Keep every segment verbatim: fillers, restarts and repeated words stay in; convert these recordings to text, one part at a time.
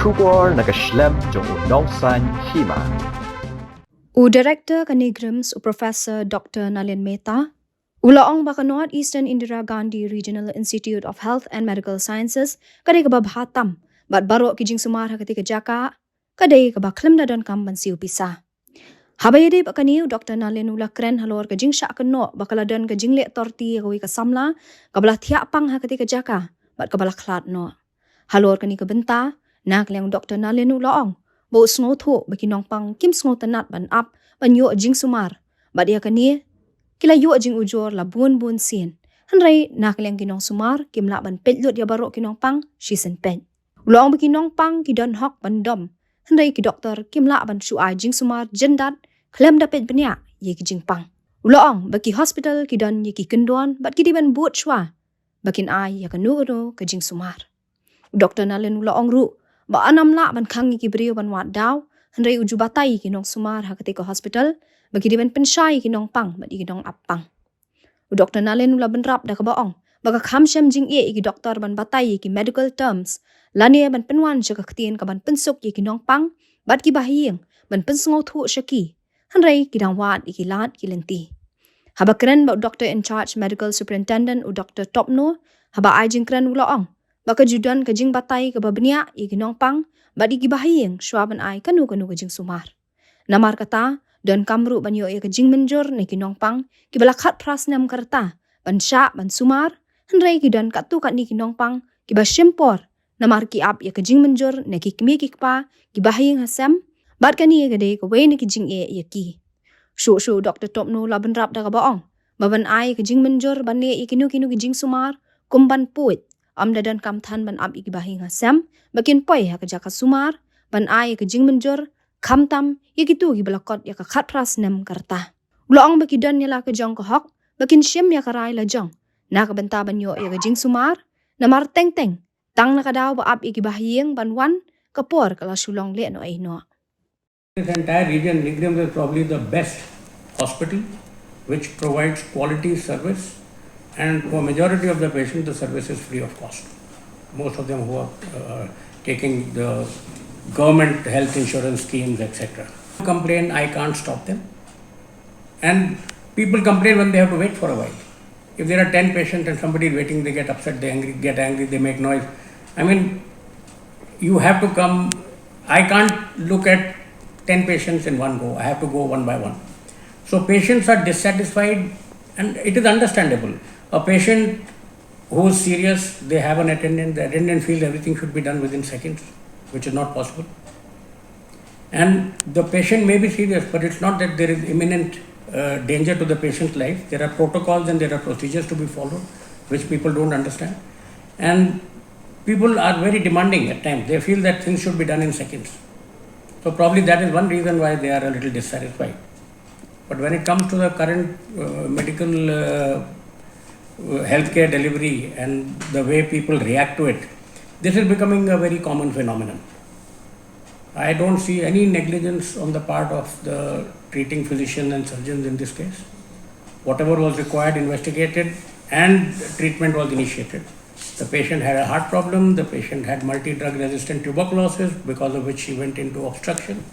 Khubor na ka shlem jong u nongsan hima. U Director ka NEIGRIHMS, u Professor Doctor Nalin Mehta, u la ong ba ka North Eastern Indira Gandhi Regional Institute of Health and Medical Sciences ka dei kaba bha tam, bad baroh ki jingsumar ha katei ka jaka ka dei kaba khlem da donkam ban siew pisa. Haba ïadei bad kane, u Doctor Nalin u la kren halor ka jingshah kynnoh ba ka la don ka jingleh torti ïa kawei ka samla kaba la thiah pang ha katei ka jaka bad kaba la khlad noh. Halor kane ka bynta, na ka liang u Doctor Nalin u la ong ba u sngewthuh ba ki nongpang kim sngewtynnat ban ap ban ïoh jingsumar, bad ïa kane ki la ïoh jingujor la bun bun sien. Hynrei na ka liang ki nongsumar kim lah ban peit lut ïa baroh ki nongpang shisien peit. U la ong ba ki nongpang ki don hok ban dom, hynrei ki doktor kim lah ban shu ai jingsumar jyndat khlem da peit bniah ïa ki jingpang. U la ong ba ki hospital ki don ïa ki kyndon bad ki dei ban bud shuwa ba kin ai ïa kano kano ka jingsumar. U Doctor Nalin u la ong ruh ba yn ym lah ban khang ïa ki briew ban wad daw, hynrei u ju batai ïa ki nongsumar ha katei ka hospital ba ki dei ban pynshai ïa ki nongpang bad ïa ki nongap pang. U Doctor Nalin u la bynrap da kaba ong ba ka kham shem jingeh ïa ki doktor ban batai ïa ki medical terms lane ban pynwan sha ka ktien kaban pynsuk ïa ki nongpang bad ki bahaïing ban pynsngewthuh sha ki, hynrei ki dang wad ïa ki lad ki lynti. Haba kren bad u Doctor in Charge Medical Superintendent, u Doctor Topno, haba ai jingkren u la ong ba ka ju don ka jingbatai kaba bniah ïa ki nongpang bad ïa ki bahaïing shuwa ban ai kano kano ka jingsumar. Namar kata, donkam ruh ban ïoh ïa ka jingmynjur na ki nongpang kiba la khatphra snem ka rta ban shah ban sumar, hynrei ki don katto katne ki nongpang kiba shim por namar ki ap ïa ka jingmynjur na ki kmie ki kpa, ki bahaïing hasem, bad kane ka dei kawei na ki jingeh ïa ki. Shuh shuh u Doctor Topno u la bynrap da kaba ong ba ban ai ïa ka jingmynjur ban leh ïa kino kino ki jingsumar kum ban puid, ym da donkam than ban ap ïa ki bahaïing hasem ba kin poi ha ka jaka sumar, ban ai ïa ka jingmynjur khamtam ïa kito kiba la kot ïa ka khatphra snem ka rta. U la ong ba ki don ïa la ka jong ka hok ba kin shim ïa ka rai la jong na ka bynta ban ïoh ïa ka jingsumar, namar teng teng tang na ka daw ba ap ïa ki bahaïing ban wan, ka por ka la shu long lehnohei noh. This entire region, NEIGRIHMS is probably the best hospital which provides quality service, and for majority of the patients, the service is free of cost. Most of them who are uh, taking the government health insurance schemes, et cetera. Complain, I can't stop them. And people complain when they have to wait for a while. If there are ten patients and somebody is waiting, they get upset, they angry, get angry, they make noise. I mean, you have to come. I can't look at ten patients in one go. I have to go one by one. So patients are dissatisfied, and it is understandable. A patient who is serious, they have an attendant, the attendant feels everything should be done within seconds, which is not possible. And the patient may be serious, but it's not that there is imminent uh, danger to the patient's life. There are protocols and there are procedures to be followed, which people don't understand. And people are very demanding at times. They feel that things should be done in seconds. So probably that is one reason why they are a little dissatisfied. But when it comes to the current uh, medical uh, healthcare delivery and the way people react to it, this is becoming a very common phenomenon. I don't see any negligence on the part of the treating physician and surgeons in this case. Whatever was required, investigated, and treatment was initiated. The patient had a heart problem, the patient had multi drug resistant tuberculosis, because of which she went into obstruction.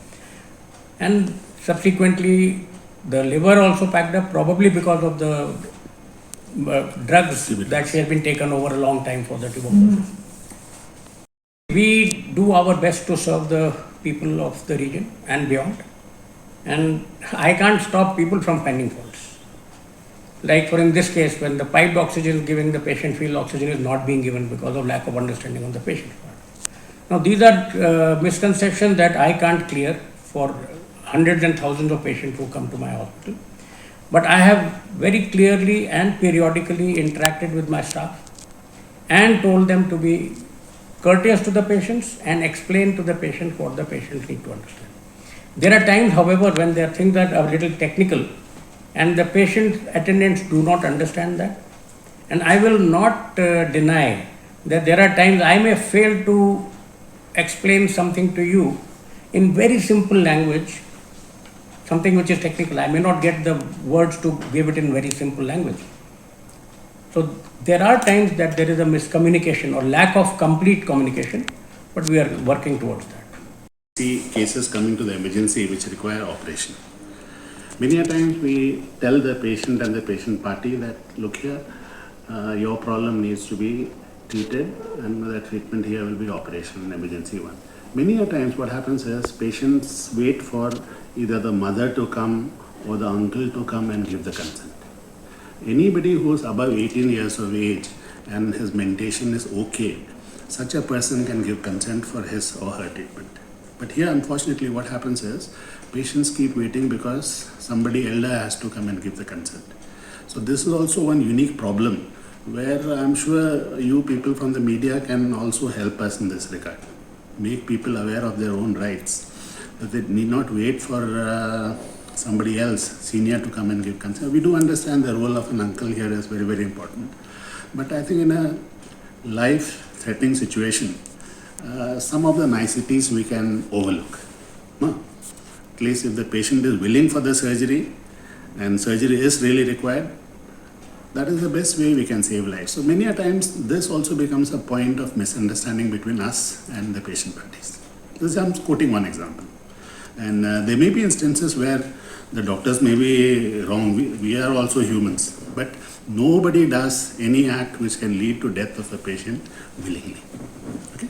And subsequently, the liver also packed up, probably because of the uh, drugs that she has been taken over a long time for the tuberculosis. We do our best to serve the people of the region and beyond. And I can't stop people from finding faults. Like, for in this case, when the piped oxygen is given, the patient feels oxygen is not being given because of lack of understanding on the patient's part. Now, these are uh, misconceptions that I can't clear for hundreds and thousands of patients who come to my hospital. But I have very clearly and periodically interacted with my staff and told them to be courteous to the patients and explain to the patient what the patients need to understand. There are times, however, when there are things that are a little technical and the patient attendants do not understand that. And I will not uh, deny that there are times I may fail to explain something to you in very simple language, something which is technical. I may not get the words to give it in very simple language. So there are times that there is a miscommunication or lack of complete communication, But we are working towards that. See cases coming to the emergency which require operation. Many a times we tell the patient and the patient party that, "Look here, uh, your problem needs to be treated, and the treatment here will be operation, an emergency one." Many a times what happens is patients wait for either the mother to come or the uncle to come and give the consent. Anybody who is above eighteen years of age and his mentation is okay, such a person can give consent for his or her treatment. But here, unfortunately, what happens is patients keep waiting because somebody elder has to come and give the consent. So this is also one unique problem where I'm sure you people from the media can also help us in this regard. Make people aware of their own rights, that they need not wait for uh, somebody else, senior, to come and give consent. We do understand the role of an uncle here is very, very important. But I think in a life-threatening situation, uh, some of the niceties we can overlook. No? At least if the patient is willing for the surgery and surgery is really required, that is the best way we can save lives. So many a times, this also becomes a point of misunderstanding between us and the patient parties. This, I'm quoting one example. And uh, there may be instances where the doctors may be wrong. We, we are also humans. But nobody does any act which can lead to death of a patient willingly. Okay?